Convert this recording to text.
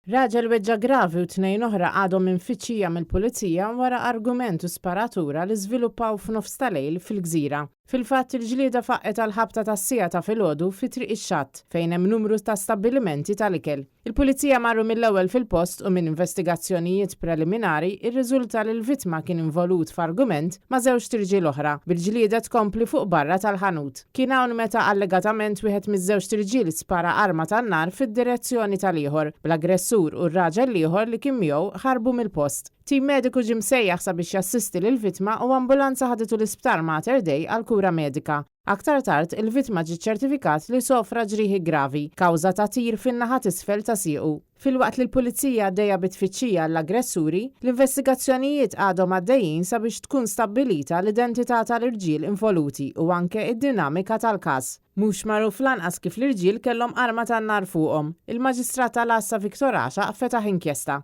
Raġel weġġa' gravi u tnejn oħra għadhom imfittxija mill-Pulizija wara argument u sparatura li żviluppaw f'nofs ta' lejl fil-Gżira. Fil-fatt, il-ġlieda faqqgħet għall-ħabta tas-siegħa ta' filgħodu fi Triq ix-Xatt, fejn hemm numru ta' stabbilimenti tal-ikel. Il-Pulizija marru mill-ewwel fil-post u minn investigazzjonijiet preliminari rriżulta li l-vittma kien involut f'argument ma' żewġt irġiel oħra, bil-ġlieda tkompli fuq barra tal-ħanut. Kien hawn meta allegatament wieħed miż-żewġt irġiel spara arma tan-nar fid-direzzjoni tal-ieħor, bl-aggressur u r-raġel l-ieħor li kien miegħu ħarbu mill-post. Tim mediku ġie msejjaħ sabiex jassisti lill-vittma u ambulanza ħaditu l-Isptar Mater Dei għal kura medika. Aktar tard, il-vittma ġie ċċertifikat li sofra ġrieħi gravi, kawża ta' tir fin-naħa t'isfel ta' siequ. Filwaqt li l-Pulizija għaddejja bi tfittxija għall-aggressuri, l-investigazzjonijiet għadhom għaddejjin sabiex tkun stabbilita l-identità tal-irġiel involuti u anke id-dinamika tal-każ. Mhux magħruf lanqas kif l-irġiel kellhom arma tan-nar fuqhom. Il-Maġistrat tal-Għassa Victor Għaxaq fetaħ inkjesta.